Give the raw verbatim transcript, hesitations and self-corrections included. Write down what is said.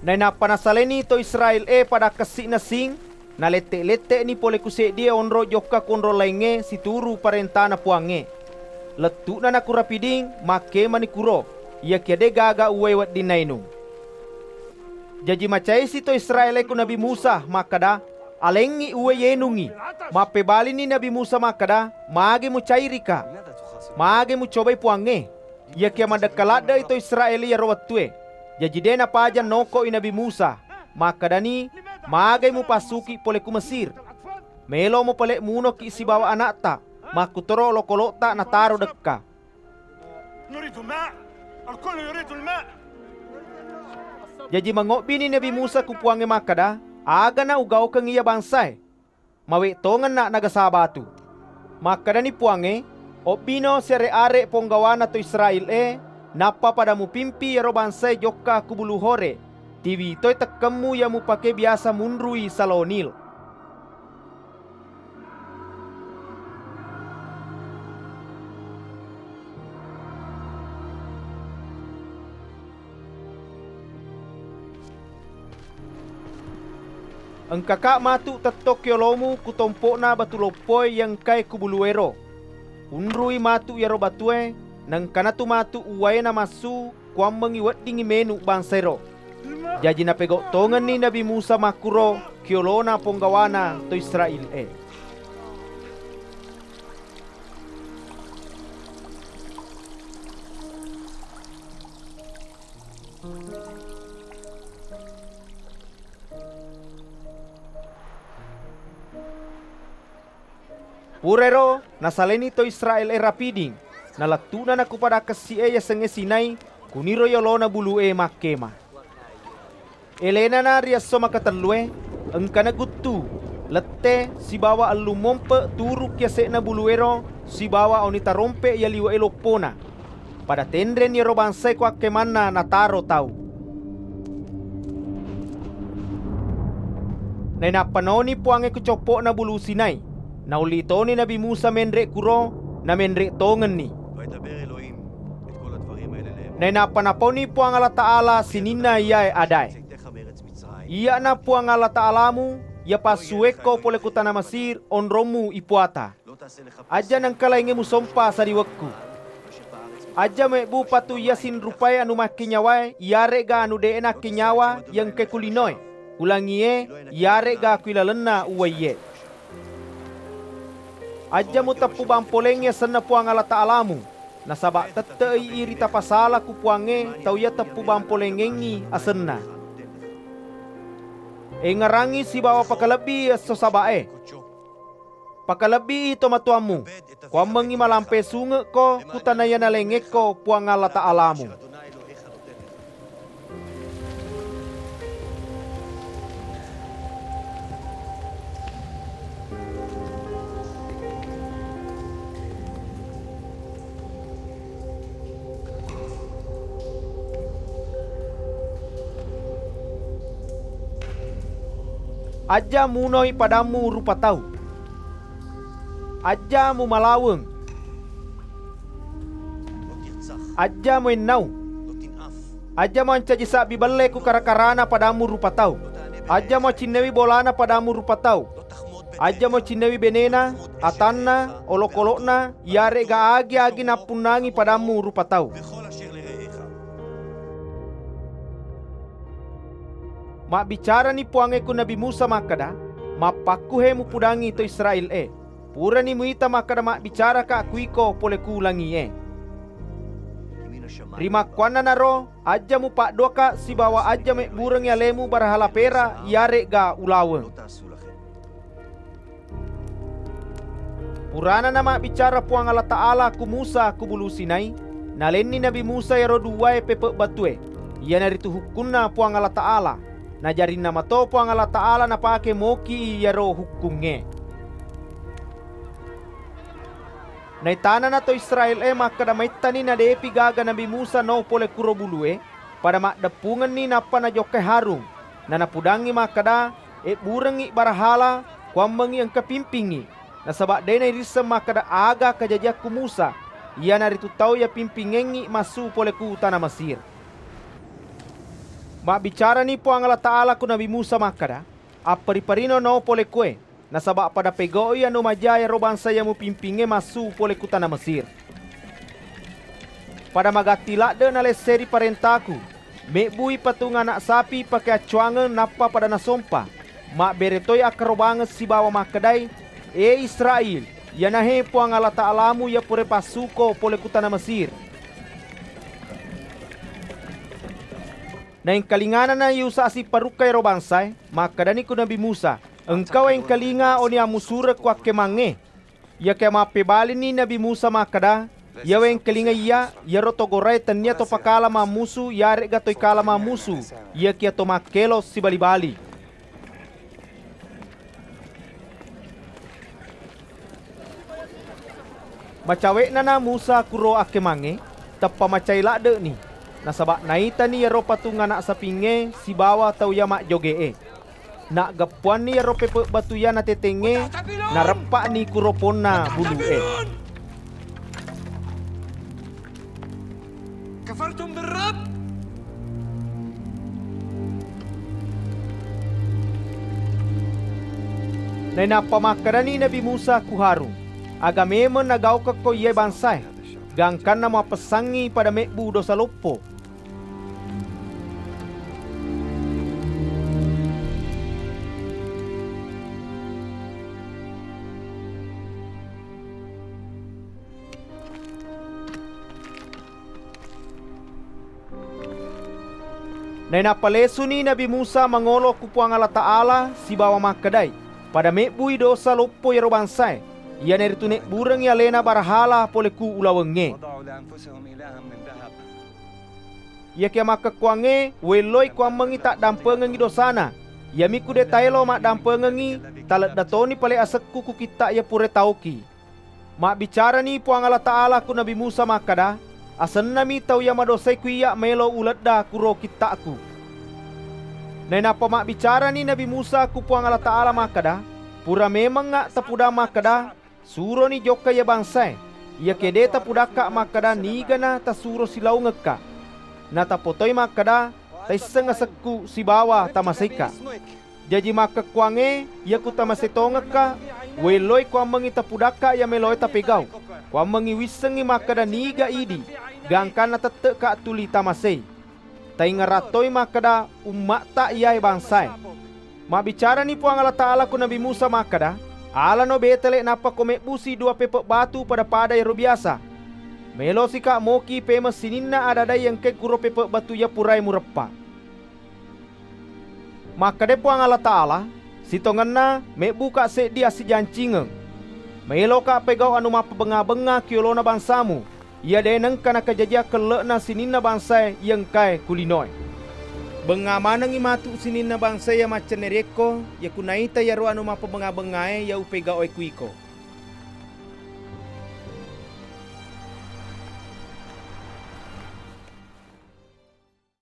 Nainappa nasaleni to Israél-é pada kessi'na Sing, nalette'-lette'ni polé ku séddié onrong jokka ku onrong laingngé situru paréntana Puwangnge. Lettu'na na ku Rapiding, makkémani kuro, iyakiya dé' gaga uwai wedding nainung. Jaji macaisi to Israél-é ku Nabi Musa, makkeda, "Alengngi uwai yénungngi." Mappébalini Nabi Musa makkeda, "Magé mucairika? Magé mucobai Puwangnge? Iyakiya madekka ladde'i to Israél iyaro wettué." Jaji dé' napaja noko'i Nabi Musa, makkedani, "Magai mupassuki polé ku Mesir? Mélomo palé munoki sibawa ana'ta, makkutoro olokolo'ta nataro dekka." نريد الماء. الكل يريد الماء. Jaji mangobbini Nabi Musa ku Puwangnge makkeda, "Agana ugaukeng iya bangsaé? Mawé' tongenna nagasa batu." Makkedani Puwangnge, "Obbino siare'-are' ponggawana to Israél-é, nappa pada mupimpi iyaro bangsaé jokka ku Bulu Horé, tiwi toi tekkemmu iya mupaké biyasa munrui Salo Nil." Engkaka matu tettokki yolomu ku tompo'na batu loppoé iya engkaé ku buluéro. Unrui matu iyaro batué, naengkanatu matu uwaéna massu, kuwammengngi weddingngi ménu bangsaéro. Jaji napégau' tongenni Nabi Musa makkuro ki yolona ponggawana to Israél-é. Purairo nasaléni to Israél-é Rapiding, nalettu'na na ku pada kessi'é yasengngé Sinai, kuniro yolona bulué makkéma. Élénana ri esso makatellué, engkana guttu, letté, sibawa ellung mompe' turukki yasé'na buluéro sibawa oni tarompé' iya liwe'é loppona. Pada ténréni iyaro bangsaé ku akkémanna nataro tau. Nainappa naoni Puwangnge ku coppo'na Bulu Sinai. Naulléi toni Nabi Musa ménré' kuro, naménré' tongenni. Nainappa napauni Puwang Allataala sininna iyaé adaé, "Iyya'na Puwang Allataalamu, iya passuwékko polé ku tana Mesir, onrommu ipuwata. Ajja nengka laingngé musompa saliwekku. Ajja muwébbu patu iya sinrupaé anu makkényawaé, iyaré'ga anu dé'é nakkényawa iya engkaé ku linoé, ku langié, iyaré'ga ku ilalenna uwaié. Ajja muteppu bampoléngngi asenna Puwang Allataalamu, nasaba tette'i irita pasala ku Puwangnge tau iya teppu bampoléngngengngi asenna. Éngngerangngi sibawa pakalebbii esso Saba'é. Pakalebbii tomatoammu, kuwammengngi malampé sunge'ko ku tana iya naléngngékko Puwang Allataalamu." Ajja munoi padammu rupa tau. Ajja mumalaweng. Ajja muénnau. Ajja muancaji sabbi belle ku kara-karana padammu rupa tau. Ajja muacinnewi bolana padammu rupa tau. Ajja muacinnewi bénéna, atanna, olokolo'na, iyaré'ga agi-agi nappunnangi padammu rupa tau. Mabbicarani Puwangnge ku Nabi Musa makkeda, "Mappakkuhé mupudangngi to Israél-é. Purani muita makkeda mabbicaraka ku iko polé ku langié. Rimakkuwannanaro, ajja mupadduwaka sibawa ajja mébburengngi alému barahala péra iyaré'ga ulaweng." Purana namabbicara Puwang Allataala ku Musa ku Bulu Sinai, nalenni Nabi Musa iyaro duwaé pépé' batué, iyanaritu hukkunna Puwang Allataala. Najarinna mato Puwang Allataala napaké moki iyaro hukkungngé. Naitanana to Israél-é makkeda maittani nadépi gaga Nabi Musa nao polé kuro bulué, pada maddeppungenni nappa najokkai Harun, nanapudangngi makkeda, "Ébburengngi barahala, kuwammengngi engka pimpingngi, nasaba dé' nairisseng makkeda aga kajajiakku Musa, iyanaritu tau iya pimpingengngi massu polé ku tana Mesir." Mabbicarani Puang Allah Ta'ala ku Nabi Musa makkada, "Apperi-perino no pole kuwe, nasaba pada pegau'i anu maja iyaro bangsa iya mupimpingnge massu pole ku tana Mesir. Pada magatti ladde' nalesseri parentaku, mebbui patung ana' sapi pake accuangeng nappa pada nasompa, mabbere toi akkarobangeng sibawa makkedai, 'E Israil, iyanahe Puang Allah Ta'alamu iya pura passuko pole ku tana Mesir.'" Naengkalingana na Yusa sipparukka ero bangsae, makkedani ku Nabi Musa, "Engka waengkalinga oni ammusureng ku akkemangnge." Iyakiya mappebalini Nabi Musa makkeda, "Iya waengkalinga iya, iyaro togorae tennia to pakala mammusu iyare'ga to ikala mammusu, iyakiya to makkelo sibali-bali." Macawe'nana Musa kuro akkemangnge, teppa macai ladde'ni, nasaba naitani iyaro patung ana' sapingnge sibawa tau iya majjoge'e. Naggeppuanni iyaro pepe' batu iya natetengnge, nareppa'ni kuro ponna bulu'e. كفرتم بالرب؟ Nainappa makkedani Nabi Musa ku Harun, "Aga memeng nagaukekko iyae bangsae, gangkanna muappessangngi pada mebbu dosa loppo?" Nainappa lesuni Nabi Musa mangolo ku Puang Allah Ta'ala sibawa makkedai, "Pada mebbui dosa loppo iyaro bangsae, iyanaritu nebburengngi alena barahala pole ku ulawengnge. Iyakiya makkekkuangnge uwelloi kuammengngi taddampengengngi dosana, iyamiku de taelo maddampengengngi, taledda toni pale asekku ku kitta iya pura taoki." Mabbicarani Puang Allah Ta'ala ku Nabi Musa makkeda, "Asennami tau iya madosai ku iyya maelo uledda kuro kitta'ku." Nainappa mabbicarani Nabi Musa ku Puang Allah Ta'ala makkeda, "Pura memengnga tapudang makkeda, suroni jokka iya bangsae, iyakiya de tapudakka makkeda nigana tasuro silaungekka. Natapotoi makkeda, taisseng asekku sibawa tamaseika. Jaji makkekkuangnge, iyaku tamasei tongekka, uwelloi kuammengngi tapudakka iya meloe tapegau. Kuammengngi wissengngi makkeda niga idi, gangkanna tette'ka tuli tamasei. Taingngerang toi makkeda umma'ta iyae bangsae." Mabbicarani Puang Allah Ta'ala ku Nabi Musa makkeda, "Alano betele nappa ko mebbusi dua pepe' batu pada-pada iyaro biasa. Maelosika moki pemeng sininna ada-ada iya engkae kuro pepe' batu iya purae mureppa." Makkeda Puang Allah Ta'ala, "Sitongenna mebbuka seddi assijancingeng. Maeloka pegau anu mappabengnga-bengnga ki yolona bangsamu, iya de nengka nakajajiang kelle'na sininna bangsae iya engkae ku linoe. Bengnga manengngi matu sininna bangsae iya maccennerekko, iyaku naita iyaro anu mappabengnga-bengngae iya upegau'e ku iko.